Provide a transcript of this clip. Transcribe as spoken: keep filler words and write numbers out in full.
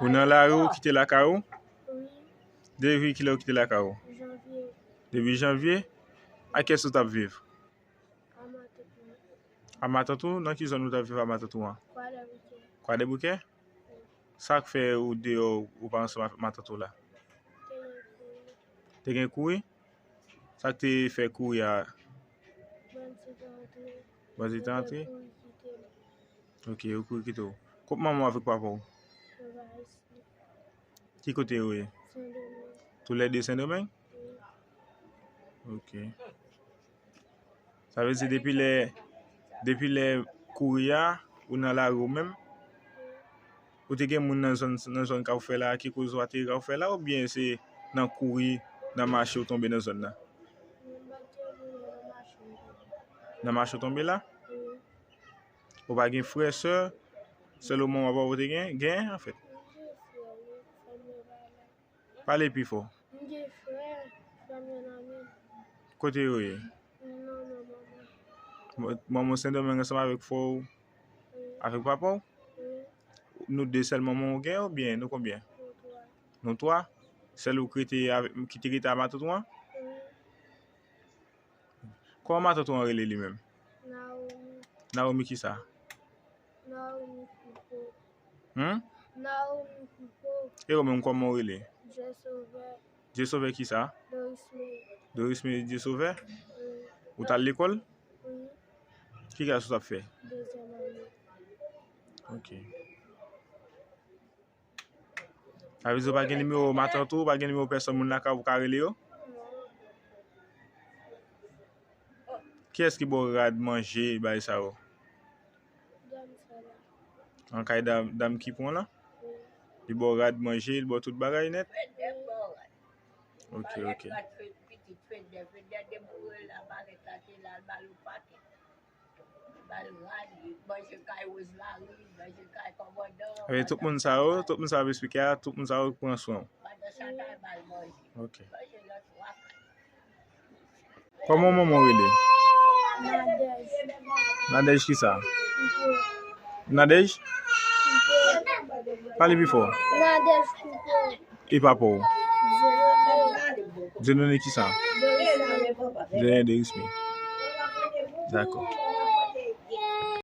Ou nan lari, ou kite lakay ou? Wi. Depi kilè ou kite lakay ou? Janvye. Depi janvye? Ak kiyès ou t ap viv? A matant mwen. A matant ou? Nan ki zòn ou t ap viv a matant ou an? Kwadèboukè. Kwadèboukè? Wi. Sa k fè ou deyò, ou pa ansanm avèk matant ou la? Te gen kouri. Te gen kouri? Sa k te fè kouri a? Bandi te antre. Bandi te antre? Mwen te kouri kite l. Ok, ou kouri kite w. Kot manman w avèk papa w? Yo pa isit. Ki kote yo ye? Sendomeng. Toulède Sendomeng? Wi. Ok. Sa vle di depi lè, depi lè kouri a, ou nan lari ou menm? Ou te gen moun nan zòn, nan zòn Kafoufè la ki koz w a te Kafoufè la, oubyen se nan kouri, nan mache ou tonbe nan zòn nan? Nan mache ou tonbe la? Ou pa gen frè, sè, sèlman manman papa w te gen, gen, anfèt? Pale pi fò. M gen frè, frè m yo nan men. Kote yo ye? Nan men manman. Manman w Sendomeng ansanm avèk frè w, avèk papa w? Wi. Nou de sèl manman w gen oubyen nou konbyen? Nou twa. Nou twa? Sèl ou ki rete avèk, ki te rete a matant ou an? Wi. Kòman matant ou an rele li menm? Naomi. Naomi kisa? Naomi Foucault. Hmm? Naomi Foucault. E ou menm kòman ou rele? Dye Sovè. Dye Sovè kisa? Doris Meri. Doris Meri Dye Sovè? Wi. Ou t al lekòl? Wi. Ki klas ou t ap fè? Dezyèm ane. Ok. Sa vle di ou pa gen nimewo matant ou, ou pa gen nimewo pèsòn moun lakay ou pou ka rele yo? Kiyès ki ba w rad, manje, bagay sa yo? Dam sa la. An kay dam, dam ki pran w lan? Wi. Li ba w rad, manje, li ba w tout bagay nèt? Wi. Ok, ok. Ba l rad, li manje kay Wozlari, li manje kay kòmandan. Epi tout moun sa yo, tout moun sa yo ap esplike a, tout moun sa yo pran swen w. Pandan sa tan, ba l manje. Ok. Manje nan twa kay. Kòman manman w rele? Nadège. Nadège kisa? Pipo. Nadège? Pipo. Pale pi fò. Nadège Pipo. E papa w? Dieudonné. Dieudonné kisa? Dorisme. Dieudonné Dorisme. Dakò.